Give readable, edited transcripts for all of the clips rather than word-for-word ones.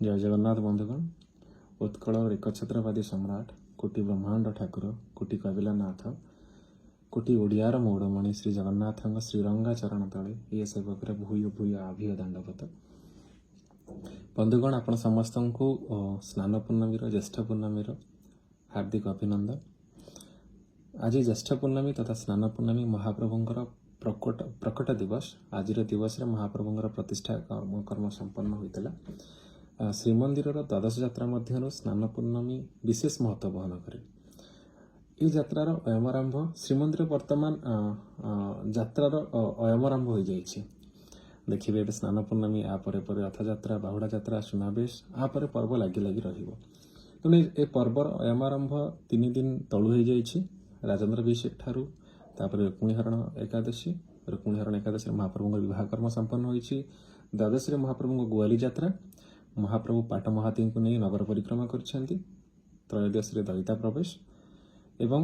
ଜୟ ଜଗନ୍ନାଥ ବନ୍ଧୁଗଣ। ଉତ୍କଳର ଏକଛତ୍ରବାଦୀ ସମ୍ରାଟ, କୋଟି ବ୍ରହ୍ମାଣ୍ଡ ଠାକୁର, କୋଟି କବିଲା ନାଥ, କୋଟି ଓଡ଼ିଆର ମୌଡ଼ମଣି ଶ୍ରୀ ଜଗନ୍ନାଥଙ୍କ ଶ୍ରୀରଙ୍ଗା ଚରଣ ତଳେ ଇଏ ସେବକର ଭୂୟ ଭୂୟ ଆଭିୟ ଦଣ୍ଡବତ। ବନ୍ଧୁଗଣ, ଆପଣ ସମସ୍ତଙ୍କୁ ସ୍ନାନ ପୂର୍ଣ୍ଣମୀର, ଜ୍ୟେଷ୍ଠ ପୂର୍ଣ୍ଣମୀର ହାର୍ଦ୍ଦିକ ଅଭିନନ୍ଦନ। ଆଜି ଜ୍ୟେଷ୍ଠ ପୂର୍ଣ୍ଣମୀ ତଥା ସ୍ନାନ ପୂର୍ଣ୍ଣମୀ, ମହାପ୍ରଭୁଙ୍କର ପ୍ରକଟ ପ୍ରକଟ ଦିବସ। ଆଜିର ଦିବସରେ ମହାପ୍ରଭୁଙ୍କର ପ୍ରତିଷ୍ଠା କର୍ମ ସମ୍ପନ୍ନ ହୋଇଥିଲା। ଶ୍ରୀମନ୍ଦିରର ଦ୍ୱାଦଶ ଯାତ୍ରା ମଧ୍ୟରୁ ସ୍ନାନ ପୂର୍ଣ୍ଣମୀ ବିଶେଷ ମହତ୍ଵ ବହନ କରେ। ଏହି ଯାତ୍ରାର ଅୟମାରମ୍ଭ ଶ୍ରୀମନ୍ଦିର ବର୍ତ୍ତମାନ ଅ, ଅ, ଯାତ୍ରାର ଅୟମାରମ୍ଭ ହୋଇଯାଇଛି। ଦେଖିବେ, ଏବେ ସ୍ନାନ ପୂର୍ଣ୍ଣମୀ, ଆ ପରେ ପରେ ରଥଯାତ୍ରା, ବାହୁଡ଼ା ଯାତ୍ରା, ସୁନାବେଶ, ଆ ପରେ ପର୍ବ ଲାଗି ଲାଗି ରହିବ। ତେଣୁ ଏ ପର୍ବର ଅୟମାରମ୍ଭ 3 ଦିନ ତଳୁ ହେଇଯାଇଛି, ରାଜେନ୍ଦ୍ର ଅଭିଷେକ ଠାରୁ। ତାପରେ ରୁକ୍ମିଣୀ ହରଣ ଏକାଦଶୀ। ରୁକ୍ମିଣୀ ହରଣ ଏକାଦଶୀରେ ମହାପ୍ରଭୁଙ୍କର ବିବାହ କର୍ମ ସମ୍ପନ୍ନ ହୋଇଛି। ଦ୍ୱାଦଶୀରେ ମହାପ୍ରଭୁଙ୍କ ଗୁଆଲି ଯାତ୍ରା, ମହାପ୍ରଭୁ ପାଟ ମହାତୀଙ୍କୁ ନେଇ ନଗର ପରିକ୍ରମା କରିଛନ୍ତି। ତ୍ରୟୋଦଶୀରେ ଦଇତା ପ୍ରବେଶ ଏବଂ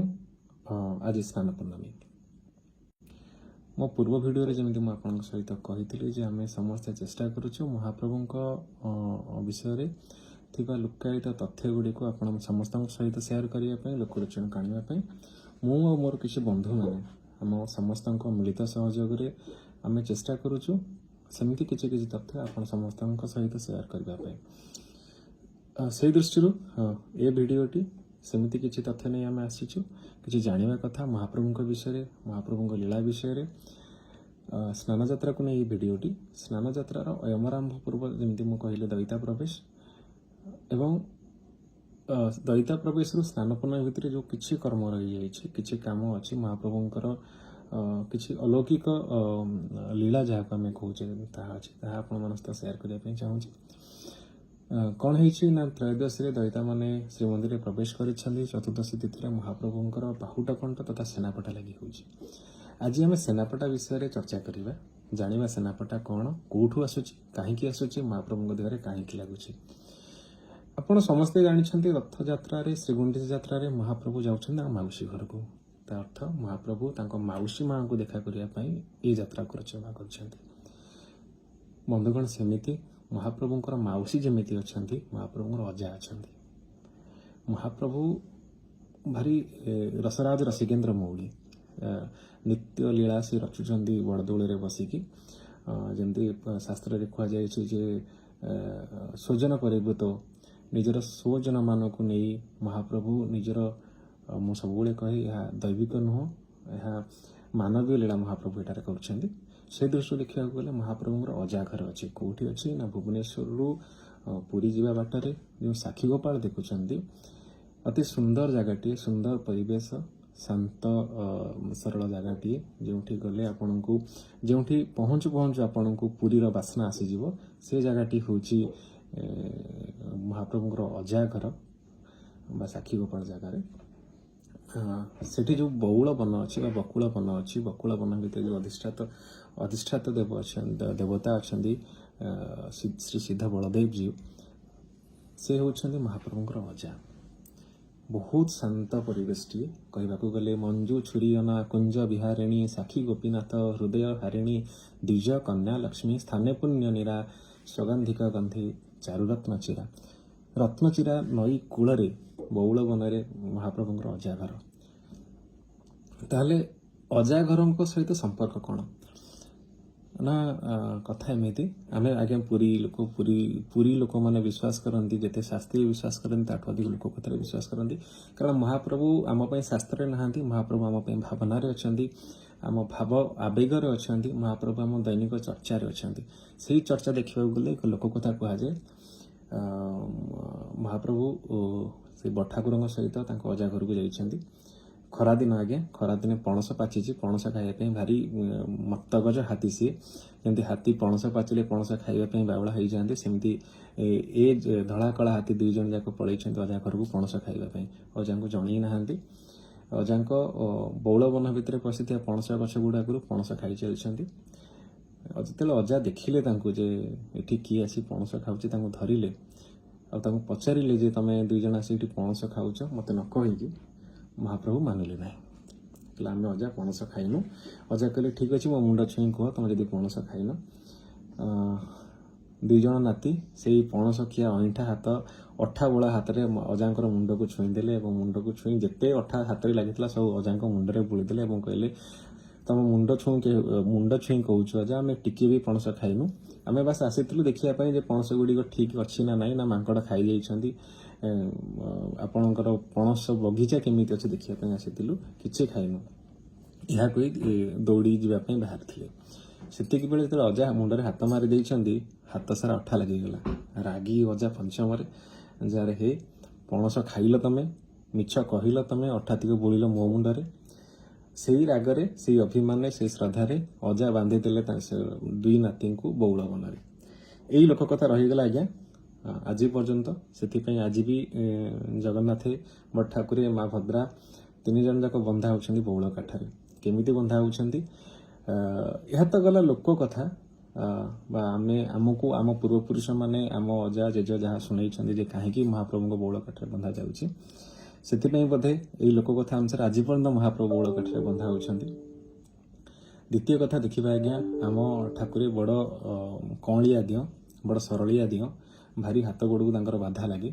ଆଜି ସ୍ନାନ ପୂର୍ଣ୍ଣମୀ। ମୋ ପୂର୍ବ ଭିଡ଼ିଓରେ ଯେମିତି ମୁଁ ଆପଣଙ୍କ ସହିତ କହିଥିଲି ଯେ ଆମେ ସମସ୍ତେ ଚେଷ୍ଟା କରୁଛୁ ମହାପ୍ରଭୁଙ୍କ ବିଷୟରେ ଥିବା ଲୁକ୍କାୟିତ ତଥ୍ୟ ଗୁଡ଼ିକୁ ଆପଣ ସମସ୍ତଙ୍କ ସହିତ ସେୟାର କରିବା ପାଇଁ, ଲୋକଲୋଚନକୁ ଆଣିବା ପାଇଁ। ମୁଁ ଆଉ ମୋର କିଛି ବନ୍ଧୁମାନେ, ଆମ ସମସ୍ତଙ୍କ ମିଳିତ ସହଯୋଗରେ ଆମେ ଚେଷ୍ଟା କରୁଛୁ ସେମିତି କିଛି କିଛି ତଥ୍ୟ ଆପଣ ସମସ୍ତଙ୍କ ସହିତ ସେୟାର କରିବା ପାଇଁ। ସେଇ ଦୃଷ୍ଟିରୁ ଏ ଭିଡ଼ିଓଟି ସେମିତି କିଛି ତଥ୍ୟ ନେଇ ଆମେ ଆସିଛୁ, କିଛି ଜାଣିବା କଥା ମହାପ୍ରଭୁଙ୍କ ବିଷୟରେ, ମହାପ୍ରଭୁଙ୍କ ଲୀଳା ବିଷୟରେ। ସ୍ନାନ ଯାତ୍ରାକୁ ନେଇ ଏହି ଭିଡ଼ିଓଟି। ସ୍ନାନ ଯାତ୍ରାର ଅୟମାରମ୍ଭ ପୂର୍ବ ଯେମିତି ମୁଁ କହିଲି, ଦଇତା ପ୍ରବେଶ ଏବଂ ଦଇତା ପ୍ରବେଶରୁ ସ୍ନାନ ପୂର୍ଣ୍ଣିମା ଭିତରେ ଯେଉଁ କିଛି କର୍ମ ରହିଯାଇଛି, କିଛି କାମ ଅଛି, ମହାପ୍ରଭୁଙ୍କର କିଛି ଅଲୌକିକ ଲୀଳା ଯାହାକୁ ଆମେ କହୁଛେ ତାହା ଅଛି, ତାହା ଆପଣମାନଙ୍କ ସହିତ ସେୟାର କରିବା ପାଇଁ ଚାହୁଁଛି। କ'ଣ ହେଇଛି ନା, ତ୍ରୟୋଦଶୀରେ ଦଇତାମାନେ ଶ୍ରୀମନ୍ଦିରରେ ପ୍ରବେଶ କରିଛନ୍ତି। ଚତୁର୍ଦ୍ଦଶୀ ତିଥିରେ ମହାପ୍ରଭୁଙ୍କର ବାହୁଟ କଣ୍ଟ ତଥା ସେନାପଟା ଲାଗି ହେଉଛି। ଆଜି ଆମେ ସେନାପଟା ବିଷୟରେ ଚର୍ଚ୍ଚା କରିବା। ଜାଣିବା ସେନାପଟା କ'ଣ, କୋଉଠୁ ଆସୁଛି, କାହିଁକି ଆସୁଛି, ମହାପ୍ରଭୁଙ୍କ ଦେହରେ କାହିଁକି ଲାଗୁଛି। ଆପଣ ସମସ୍ତେ ଜାଣିଛନ୍ତି, ରଥଯାତ୍ରାରେ, ଶ୍ରୀଗୁଣ୍ଡିଚା ଯାତ୍ରାରେ ମହାପ୍ରଭୁ ଯାଉଛନ୍ତି ତାଙ୍କ ମାଉସୀ ଘରକୁ। ତା ଅର୍ଥ ମହାପ୍ରଭୁ ତାଙ୍କ ମାଉସୀ ମାଙ୍କୁ ଦେଖା କରିବା ପାଇଁ ଏଇ ଯାତ୍ରାକୁ ରଚନା କରିଛନ୍ତି। ବନ୍ଧୁଗଣ, ସେମିତି ମହାପ୍ରଭୁଙ୍କର ମାଉସୀ ଯେମିତି ଅଛନ୍ତି, ମହାପ୍ରଭୁଙ୍କର ଅଜା ଅଛନ୍ତି। ମହାପ୍ରଭୁ ଭାରି ରସରାଜ ରସିକେନ୍ଦ୍ର ମୌଳି। ନିତ୍ୟ ଲୀଳା ସେ ରଚୁଛନ୍ତି ବଡ଼ଦୋଳରେ ବସିକି। ଯେମିତି ଶାସ୍ତ୍ରରେ କୁହାଯାଇଛି ଯେ ସ୍ୱଜନ ପରିବୃତ, ନିଜର ସ୍ୱଜନମାନଙ୍କୁ ନେଇ ମହାପ୍ରଭୁ ନିଜର, ମୁଁ ସବୁବେଳେ କହେ, ଏହା ଦୈବିକ ନୁହଁ, ଏହା ମାନବୀୟ ଲୀଳା ମହାପ୍ରଭୁ ଏଠାରେ କରୁଛନ୍ତି। ସେ ଦୃଷ୍ଟିରୁ ଦେଖିବାକୁ ଗଲେ ମହାପ୍ରଭୁଙ୍କର ଅଜା ଘର ଅଛି। କୋଉଠି ଅଛି ନା, ଭୁବନେଶ୍ୱରରୁ ପୁରୀ ଯିବା ବାଟରେ ଯେଉଁ ସାକ୍ଷୀ ଗୋପାଳ ଦେଖୁଛନ୍ତି, ଅତି ସୁନ୍ଦର ଜାଗାଟିଏ, ସୁନ୍ଦର ପରିବେଶ, ଶାନ୍ତ ସରଳ ଜାଗାଟିଏ, ଯେଉଁଠି ଗଲେ ଆପଣଙ୍କୁ, ଯେଉଁଠି ପହଞ୍ଚୁ ପହଞ୍ଚୁ ଆପଣଙ୍କୁ ପୁରୀର ବାସ୍ନା ଆସିଯିବ। ସେ ଜାଗାଟି ହେଉଛି ମହାପ୍ରଭୁଙ୍କର ଅଜା ଘର ବା ସାକ୍ଷୀ ଗୋପାଳ ଜାଗାରେ। ସେଠି ଯେଉଁ ବଉଳ ବନ ଅଛି ବା ବକୁଳ ବନ ଅଛି, ବକୁଳ ବନ ଭିତରେ ଯେଉଁ ଅଧିଷ୍ଠାତ ଦେବ ଅଛନ୍ତି, ଦେବତା ଅଛନ୍ତି, ଶ୍ରୀ ଶ୍ରୀ ସିଦ୍ଧ ବଳଦେବ ଜୀଉ, ସେ ହେଉଛନ୍ତି ମହାପ୍ରଭୁଙ୍କର ଅଜା। ବହୁତ ଶାନ୍ତ ପରିବେଶଟିଏ କହିବାକୁ ଗଲେ। ମଞ୍ଜୁ ଛୁରିଅନା କୁଞ୍ଜ ବିହାରିଣୀ, ସାକ୍ଷୀ ଗୋପୀନାଥ ହୃଦୟ ହାରିଣୀ, ଦ୍ୱିଜ କନ୍ୟା ଲକ୍ଷ୍ମୀ ସ୍ଥାନେ ପୁଣ୍ୟ ନୀରା, ସୌଗନ୍ଧିକ ଗନ୍ଧି ଚାରୁରତ୍ନ ଚିରା। ରତ୍ନଚିରା ନଈ କୂଳରେ ବଉଳ ବନରେ ମହାପ୍ରଭୁଙ୍କର ଅଜା ଘର। ତାହେଲେ ଅଜା ଘରଙ୍କ ସହିତ ସମ୍ପର୍କ କ'ଣ ନା, କଥା ଏମିତି, ଆମେ ଆଜ୍ଞା ପୁରୀ ଲୋକ। ପୁରୀ ପୁରୀ ଲୋକମାନେ ବିଶ୍ୱାସ କରନ୍ତି, ଯେତେ ଶାସ୍ତ୍ରୀୟ ବିଶ୍ୱାସ କରନ୍ତି ତାଠୁ ଅଧିକ ଲୋକ କଥାରେ ବିଶ୍ୱାସ କରନ୍ତି। କାରଣ ମହାପ୍ରଭୁ ଆମ ପାଇଁ ଶାସ୍ତ୍ରରେ ନାହାନ୍ତି, ମହାପ୍ରଭୁ ଆମ ପାଇଁ ଭାବନାରେ ଅଛନ୍ତି, ଆମ ଭାବ ଆବେଗରେ ଅଛନ୍ତି, ମହାପ୍ରଭୁ ଆମ ଦୈନିକ ଚର୍ଚ୍ଚାରେ ଅଛନ୍ତି। ସେଇ ଚର୍ଚ୍ଚା ଦେଖିବାକୁ ଗଲେ ଏକ ଲୋକ କଥା କୁହାଯାଏ। ମହାପ୍ରଭୁ ସେ ବଠାକୁରଙ୍କ ସହିତ ତାଙ୍କ ଅଜା ଘରକୁ ଯାଇଛନ୍ତି। ଖରାଦିନ ଆଜ୍ଞା, ଖରାଦିନେ ପଣସ ପାଚିଛି। ପଣସ ଖାଇବା ପାଇଁ ଭାରି ମତ୍ତଗଜ ହାତୀ ସିଏ। ଯେମିତି ହାତୀ ପଣସ ପାଚିଲେ ପଣସ ଖାଇବା ପାଇଁ ବାଉଳା ହେଇଯାଆନ୍ତି, ସେମିତି ଏ ଧଳା କଳା ହାତୀ ଦୁଇ ଜଣ ଯାକ ପଳେଇଛନ୍ତି ଅଜା ଘରକୁ ପଣସ ଖାଇବା ପାଇଁ। ଅଜାଙ୍କୁ ଜଣେଇ ନାହାନ୍ତି। ଅଜାଙ୍କ ବଉଳ ବନ ଭିତରେ ପଶିଥିବା ପଣସ ଗଛ ଗୁଡ଼ାକରୁ ପଣସ ଖାଇ ଚାଲିଛନ୍ତି। ଆଉ ଯେତେବେଳେ ଅଜା ଦେଖିଲେ ତାଙ୍କୁ ଯେ ଏଠି କିଏ ଆସି ପଣସ ଖାଉଛି, ତାଙ୍କୁ ଧରିଲେ ଆଉ ତାଙ୍କୁ ପଚାରିଲେ ଯେ ତମେ ଦୁଇ ଜଣ ଆସି ଏଠି ପଣସ ଖାଉଛ ମତେ ନ କହିକି। ମହାପ୍ରଭୁ ମାନିଲେ ନାହିଁ। କହିଲେ, ଆମେ ଅଜା ପଣସ ଖାଇନୁ। ଅଜା କହିଲେ, ଠିକ୍ ଅଛି, ମୋ ମୁଣ୍ଡ ଛୁଇଁ କୁହ ତମେ ଯଦି ପଣସ ଖାଇନ। ଦୁଇ ଜଣ ନାତି ସେଇ ପଣସ ଖିଆ ଅଇଁଠା ହାତ, ଅଠା ବୋଳା ହାତରେ ଅଜାଙ୍କର ମୁଣ୍ଡକୁ ଛୁଇଁ ଦେଲେ ଏବଂ ମୁଣ୍ଡକୁ ଛୁଇଁ ଯେତେ ଅଠା ହାତରେ ଲାଗିଥିଲା ସବୁ ଅଜାଙ୍କ ମୁଣ୍ଡରେ ବୋଳିଦେଲେ ଏବଂ କହିଲେ, ତମ ମୁଣ୍ଡ ଛୁଇଁ, ମୁଣ୍ଡ ଛୁଇଁ କହୁଛୁ ଅଜା, ଆମେ ଟିକିଏ ବି ପଣସ ଖାଇନୁ। ଆମେ ବାସ୍ ଆସିଥିଲୁ ଦେଖିବା ପାଇଁ ଯେ ପଣସ ଗୁଡ଼ିକ ଠିକ୍ ଅଛି ନା ନାହିଁ, ନା ମାଙ୍କଡ଼ ଖାଇଯାଇଛନ୍ତି। ଆପଣଙ୍କର ପଣସ ବଗିଚା କେମିତି ଅଛି ଦେଖିବା ପାଇଁ ଆସିଥିଲୁ, କିଛି ଖାଇନୁ। ଏହା କହି ଦୌଡ଼ି ଯିବା ପାଇଁ ବାହାରିଥିଲେ। ସେତିକି ବେଳେ ଯେତେବେଳେ ଅଜା ମୁଣ୍ଡରେ ହାତ ମାରି ଦେଇଛନ୍ତି, ହାତ ସାରା ଅଠା ଲାଗିଗଲା। ରାଗି ଅଜା ପଞ୍ଚମରେ, ଯାରେ ହେ, ପଣସ ଖାଇଲ ତମେ, ମିଛ କହିଲ ତମେ, ଅଠା ତିକ ବୋଳିଲ ମୋ ମୁଣ୍ଡରେ। ସେଇ ରାଗରେ, ସେଇ ଅଭିମାନରେ, ସେଇ ଶ୍ରଦ୍ଧାରେ ଅଜା ବାନ୍ଧିଦେଲେ ସେ ଦୁଇ ନାତିଙ୍କୁ ବଉଳ ବନରେ। ଏଇ ଲୋକ କଥା ରହିଗଲା ଆଜ୍ଞା ଆଜି ପର୍ଯ୍ୟନ୍ତ। ସେଥିପାଇଁ ଆଜି ବି ଜଗନ୍ନାଥେ, ବଡ଼ ଠାକୁରେ, ମା ଭଦ୍ରା ତିନି ଜଣ ଯାକ ବନ୍ଧା ହେଉଛନ୍ତି ବଉଳ କାଠରେ। କେମିତି ବନ୍ଧା ହେଉଛନ୍ତି? ଏହା ତ ଗଲା ଲୋକ କଥା ବା ଆମେ ଆମକୁ ଆମ ପୂର୍ବପୁରୁଷମାନେ, ଆମ ଅଜା ଜେଜ ଯାହା ଶୁଣେଇଛନ୍ତି ଯେ କାହିଁକି ମହାପ୍ରଭୁଙ୍କ ବଉଳ କାଠରେ ବନ୍ଧା ଯାଉଛି, ସେଥିପାଇଁ ବୋଧେ ଏଇ ଲୋକ କଥା ଅନୁସାରେ ଆଜି ପର୍ଯ୍ୟନ୍ତ ମହାପ୍ରଭୁ ବଉଳ କାଠରେ ବନ୍ଧା ହେଉଛନ୍ତି। ଦ୍ୱିତୀୟ କଥା ଦେଖିବା ଆଜ୍ଞା, ଆମ ଠାକୁରେ ବଡ଼ କଅଁଳିଆ ଦିଅଁ, ବଡ଼ ସରଳିଆ ଦିଅଁ, ଭାରି ହାତ ଗୋଡ଼କୁ ତାଙ୍କର ବାଧା ଲାଗେ।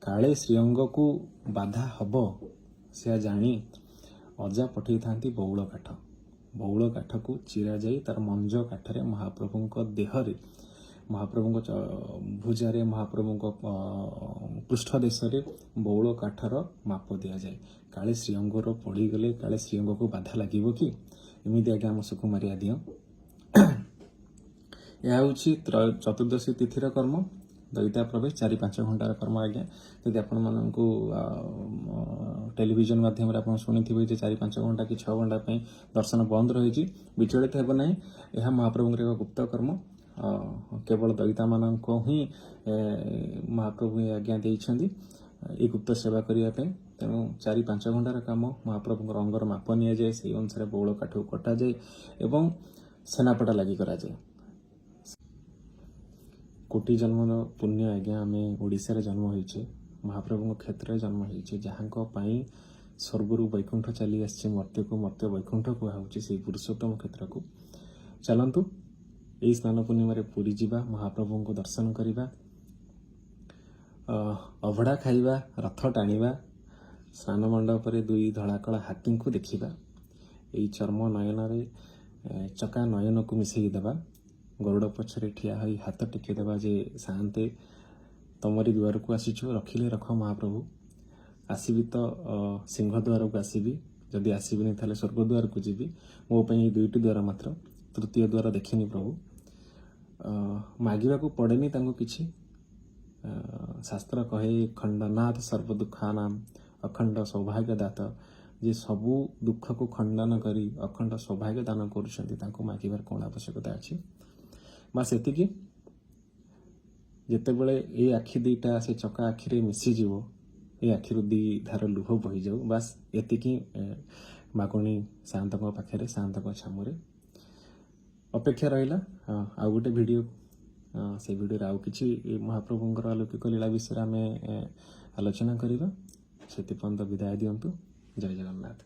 କାଳେ ଶ୍ରୀଅଙ୍ଗକୁ ବାଧା ହବ, ସେୟା ଜାଣି ଅଜା ପଠେଇଥାନ୍ତି ବଉଳ କାଠ। ବଉଳ କାଠକୁ ଚିରା ଯାଇ ତାର ମଞ୍ଜ କାଠରେ ମହାପ୍ରଭୁଙ୍କ ଦେହରେ, ମହାପ୍ରଭୁଙ୍କ ଭୁଜାରେ, ମହାପ୍ରଭୁଙ୍କ ପୃଷ୍ଠ ଦେଶରେ ବଉଳ କାଠର ମାପ ଦିଆଯାଏ। କାଳେ ଶ୍ରୀଅଙ୍ଗର ପଡ଼ିଗଲେ କାଳେ ଶ୍ରୀଅଙ୍ଗକୁ ବାଧା ଲାଗିବ କି? ଏମିତି ଆଜ୍ଞା ଆମ ସୁକୁମାରିଆ ଦିଅଁ। ଏହା ହେଉଛି ଚତୁର୍ଦ୍ଦଶୀ ତିଥିର କର୍ମ, ଦଇତା ପ୍ରବେଶ, 4-5 ଘଣ୍ଟାର କର୍ମ ଆଜ୍ଞା। ଯଦି ଆପଣମାନଙ୍କୁ ଟେଲିଭିଜନ ମାଧ୍ୟମରେ ଆପଣ ଶୁଣିଥିବେ ଯେ 4-5 ଘଣ୍ଟା କି 6 ଘଣ୍ଟା ପାଇଁ ଦର୍ଶନ ବନ୍ଦ ରହିଛି, ବିଚଳିତ ହେବ ନାହିଁ। ଏହା ମହାପ୍ରଭୁଙ୍କର ଏକ ଗୁପ୍ତ କର୍ମ। କେବଳ ଦଇତାମାନଙ୍କୁ ହିଁ ମହାପ୍ରଭୁ ଏ ଆଜ୍ଞା ଦେଇଛନ୍ତି ଏଇ ଗୁପ୍ତ ସେବା କରିବା ପାଇଁ। ତେଣୁ 4-5 ଘଣ୍ଟାର କାମ। ମହାପ୍ରଭୁଙ୍କର ଅଙ୍ଗର ମାପ ନିଆଯାଏ, ସେଇ ଅନୁସାରେ ବଉଳ କାଠକୁ କଟାଯାଏ ଏବଂ ସେନାପଟା ଲାଗି କରାଯାଏ। କୋଟି ଜନ୍ମର ପୁଣ୍ୟ ଆଜ୍ଞା, ଆମେ ଓଡ଼ିଶାରେ ଜନ୍ମ ହେଇଛେ, ମହାପ୍ରଭୁଙ୍କ କ୍ଷେତ୍ରରେ ଜନ୍ମ ହେଇଛେ, ଯାହାଙ୍କ ପାଇଁ ସ୍ୱର୍ଗରୁ ବୈକୁଣ୍ଠ ଚାଲି ଆସିଛି ମର୍ତ୍ତ୍ୟକୁ, ମର୍ତ୍ତ୍ୟ ବୈକୁଣ୍ଠ କୁହାହେଉଛି ସେଇ ପୁରୁଷୋତ୍ତମ କ୍ଷେତ୍ରକୁ। ଚାଲନ୍ତୁ, ଏଇ ସ୍ନାନ ପୂର୍ଣ୍ଣିମାରେ ପୁରୀ ଯିବା, ମହାପ୍ରଭୁଙ୍କୁ ଦର୍ଶନ କରିବା, ଅଭଡ଼ା ଖାଇବା, ରଥ ଟାଣିବା, ସ୍ନାନ ମଣ୍ଡପରେ ଦୁଇ ଧଳାକଳା ହାତୀଙ୍କୁ ଦେଖିବା, ଏଇ ଚର୍ମ ନୟନରେ ଚକା ନୟନକୁ ମିଶେଇ ଦେବା, ଗରୁଡ଼ ପଛରେ ଠିଆ ହୋଇ ହାତ ଟେକି ଦେବା ଯେ ସାଆନ୍ତେ, ତମରି ଦୁଆରକୁ ଆସିଛୁ, ରଖିଲେ ରଖ ମହାପ୍ରଭୁ। ଆସିବି ତ ସିଂହ ଦ୍ୱାରକୁ ଆସିବି, ଯଦି ଆସିବିନି ତାହେଲେ ସ୍ୱର୍ଗ ଦ୍ୱାରକୁ ଯିବି। ମୋ ପାଇଁ ଏଇ ଦୁଇଟି ଦ୍ୱାର ମାତ୍ର, ତୃତୀୟ ଦ୍ୱାର ଦେଖିନି ପ୍ରଭୁ। ମାଗିବାକୁ ପଡ଼େନି ତାଙ୍କୁ କିଛି। ଶାସ୍ତ୍ର କହେ, ଖଣ୍ଡନାଥ ସର୍ବ ଦୁଃଖାନାମ ଅଖଣ୍ଡ ସୌଭାଗ୍ୟ ଦାତ। ଯେ ସବୁ ଦୁଃଖକୁ ଖଣ୍ଡନ କରି ଅଖଣ୍ଡ ସୌଭାଗ୍ୟ ଦାନ କରୁଛନ୍ତି, ତାଙ୍କୁ ମାଗିବାର କ'ଣ ଆବଶ୍ୟକତା ଅଛି? ବାସ୍ ଏତିକି, ଯେତେବେଳେ ଏଇ ଆଖି ଦିଟା ସେ ଚକା ଆଖିରେ ମିଶିଯିବ, ଏଇ ଆଖିରୁ ଦି ଧାର ଲୁହ ବହିଯାଉ, ବାସ୍ ଏତିକି ମାଗୁଣି ସାଆନ୍ତଙ୍କ ପାଖରେ, ସାଆନ୍ତଙ୍କ ଛାମୁରେ। ଅପେକ୍ଷା ରହିଲା ଆଉ ଗୋଟେ ଭିଡ଼ିଓ। ସେଇ ଭିଡ଼ିଓରେ ଆଉ କିଛି ମହାପ୍ରଭୁଙ୍କର ଅଲୌକିକ ଲୀଳା ବିଷୟରେ ଆମେ ଆଲୋଚନା କରିବା। ସେଥିପର୍ଯ୍ୟନ୍ତ ବିଦାୟ ଦିଅନ୍ତୁ। ଜୟ ଜଗନ୍ନାଥ।